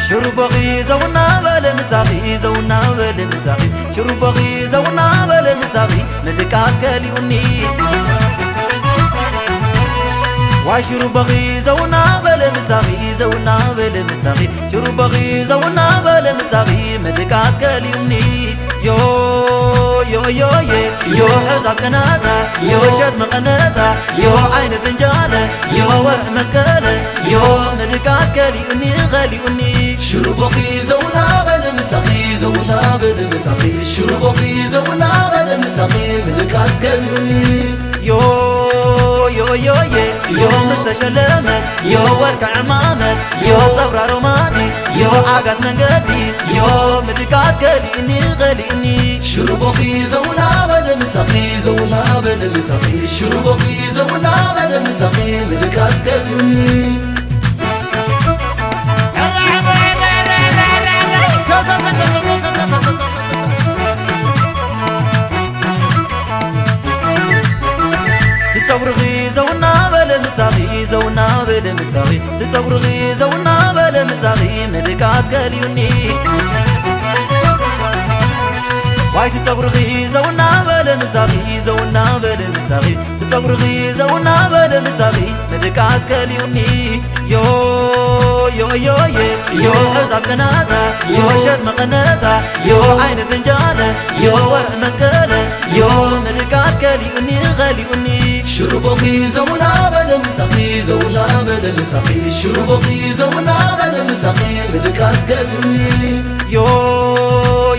ሽሩቦኺ ዘውና በለ ምሳኺ፣ ዘውና በለ ምሳኺ፣ ሽሩቦኺ ዘውና በለ ምሳኺ፣ ምድቃስ ከሊኡኒ። ዋይ ሽሩቦኺ ዘውና በለ ምሳኺ፣ ዘውና በለ ምሳኺ፣ ሽሩቦኺ ዘውና በለ ምሳኺ፣ ምድቃስ ከሊኡኒ። ዮ፣ ዮ፣ ዮ፣ የ፣ ዮ፣ ሕዛብ ቀናታ፣ ዮ፣ ሸት መቐነታ፣ ዮ፣ ዓይኒ ፍንጃለ፣ ዮ፣ ወርሒ መስቀለ፣ ዮ፣ ምድቃስ ከሊኡኒ፣ ከሊኡኒ። ሽሩቦኺ ዘውና በለ ምሳኺ፣ ዘውና በለ ምሳኺ፣ ሽሩቦኺ ዘውና በለ ምሳኺ፣ ምድቃስ ከሊኡኒ። ዮ፣ ዮ፣ ዮ፣ የ፣ ዮ፣ ምስ ተሸለመት፣ ዮ፣ ወርቂ ዕማመት፣ ዮ፣ ጸጉራ ሮማዲ፣ ዮ፣ ዓጋት መንገዲ፣ ዮ፣ ምድቃስ ከሊኡኒ፣ ከሊኡኒ። ሽሩቦኺ ዘውና በለ ምሳኺ፣ ዘውና በለ ምሳኺ፣ ሽሩቦኺ ዘውና በለ ምሳኺ፣ ምድቃስ ከሊኡኒ። ትጸጉርኺ ዘውና በለ ምሳኺ፣ ዘውና በለ ምሳኺ፣ ትጸጉርኺ ዘውና በለ ምሳኺ፣ ምድቃስ ከሊኡኒ። ዋይ ትጸጉርኺ ዘውና በለ ምሳኺ፣ ዘውና በለ ምሳኺ፣ ትጸጉርኺ ዘውና በለ ምሳኺ፣ ምድቃስ ከሊኡኒ። ዮ፣ ዮ፣ ዮ፣ የ፣ ዮ፣ ሕዛብ ቀናታ፣ ዮ፣ ሸት መቐነታ፣ ዮ፣ ዓይኒ ፍንጃለ፣ ዮ፣ ወርሒ መስቀለ፣ ዮ፣ ምድቃስ ከሊኡኒ፣ ከሊኡኒ። ሽሩቦኺ ዘውና በለ ምሳኺ፣ ዘውና በለ ምሳኺ፣ ሽሩቦኺ ዘውና በለ ምሳኺ፣ ምድቃስ ከሊኡኒ። ዮ፣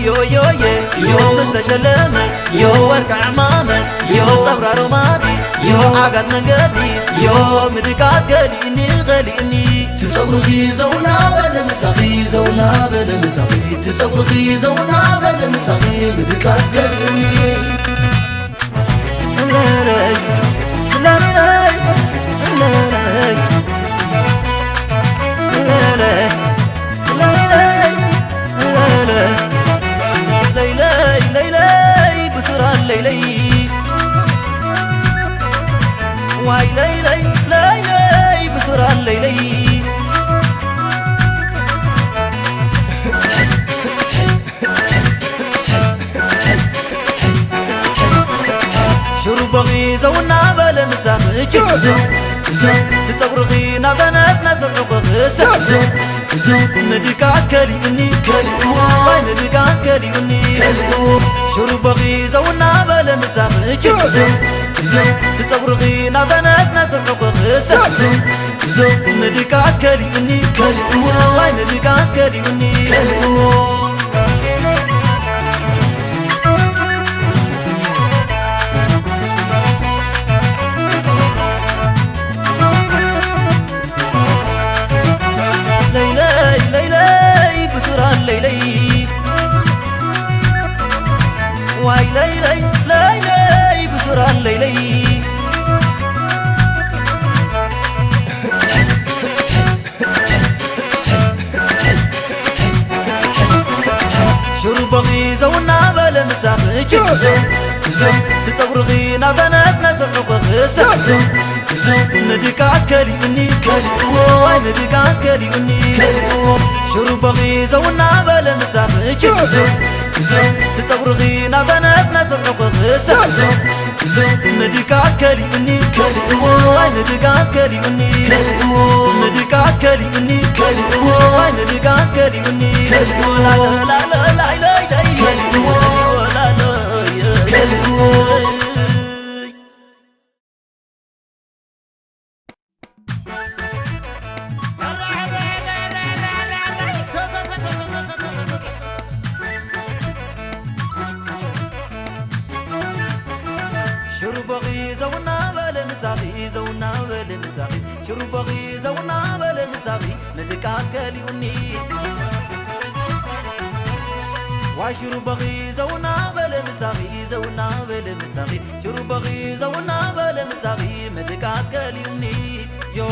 ዮ፣ ዮ፣ የ፣ ዮ፣ ምስ ተሸለመት፣ ዮ፣ ወርቂ ዕማመት፣ ዮ፣ ጸጉራ ሮማዲ፣ ዮ፣ ዓጋት መንገዲ፣ ዮ፣ ምድቃስ ከሊኡኒ፣ ከሊኡኒ። ትጸጉርኺ ዘውና በለ ምሳኺ፣ ዘውና በለ ምሳኺ፣ ትጸጉርኺ ዘውና በለ ምሳኺ፣ ምድቃስ ከሊኡኒ። እምበረይ፣ ስላሚነይ፣ እምበረይ፣ እምበረይ። ለይለይ ለይለይ ብሱራን ለይለይ ዋይ ለይለይ ለይለይ ብሱራን ለይለይ ሽሩቦኺ ዘውና በለ ምሳኺ ችክ ዝም ዝም ትጸጉርኺ ናተነስነስ ዕቑኺ ዝም ዝም ምድቃስ ከሊኡኒ ከሊእዎ ዋይ ምድቃስ ከሊኡኒ ከሊእዎ ሽሩቦኺ ዘውና በለ ምሳኺ ችክ ዝም ዝም ትጸጉርኺ ናተነስነስ ዕቑኺ ዝም ዝም ዝም ምድቃስ ከሊኡኒ ከሊእዎ ዋይ ምድቃስ ከሊኡኒ ከሊእዎ ለይለይ ለይለይ ብሱራን ለይለይ ዋይ ለይለይ ለይለይ ብሱራን ለይለይ ሽሩቦኺ ዘውና በለ ምሳኺ ችክ ዝም ዝም ትጸጉርኺ ናተነስነስ ዕቑኺ ዝም ዝም ዝም ምድቃስ ከሊኡኒ ከሊእዎ ዋይ ምድቃስ ከሊኡኒ ከሊእዎ ሽሩቦኺ ዘውና በለ ምሳኺ ችክ ዝም ዝም ትጸጉርኺ ናተነስነስ ዕቑኺ ዝም ዝም ዝም ምድቃስ ከሊኡኒ ከሊእዎ ዋይ ምድቃስ ከሊኡኒ ከሊእዎ ምድቃስ ከሊኡኒ ከሊእዎ ዋይ ምድቃስ ከሊኡኒ ከሊእዎ ላላላላላይለይለይ ከሊእዎ ላላላየ ከሊእዎ ሽሩቦኺ ዘውና በለ ምሳኺ ዘውና በለ ምሳኺ ሽሩቦኺ ዘውና በለ ምሳኺ ምድቃስ ከሊኡኒ ዋይ ሽሩቦኺ ዘውና በለ ምሳኺ ዘውና በለ ምሳኺ ሽሩቦኺ ዘውና በለ ምሳኺ ምድቃስ ከሊኡኒ ዮ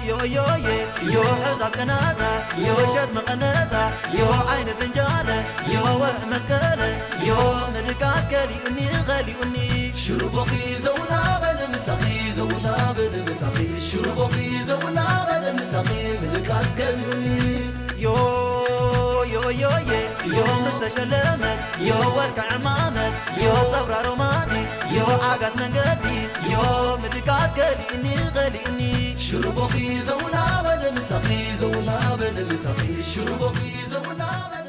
ዮ ዮ የ ዮ ሕዛብ ቀናታ ዮ ሸት መቐነታ ዮ ዓይኒ ፍንጃለ ዮ ወርሒ መስቀለ ዮ ምድቃስ ከሊኡኒ ኸሊኡኒ ሽሩቦኺ ዘውና በለ ምሳኺ ዘውና በለ ምሳኺ ሽሩቦኺ ዘውና በለ ምሳኺ ምድቃስ ከሊኡኒ ዮ ዮ ዮ የ ዮ ምስ ተሸለመት ዮ ወርቂ ዕማመት ዮ ጸጉራ ሮማዲ ዮ ዓጋት መንገዲ ዮ ምድቃስ ከሊእኒ ኸሊእኒ ሽሩቦኺ ዘውና በለ ምሳኺ ዘውና በለ ምሳኺ ሽሩቦኺ ዘውና በለ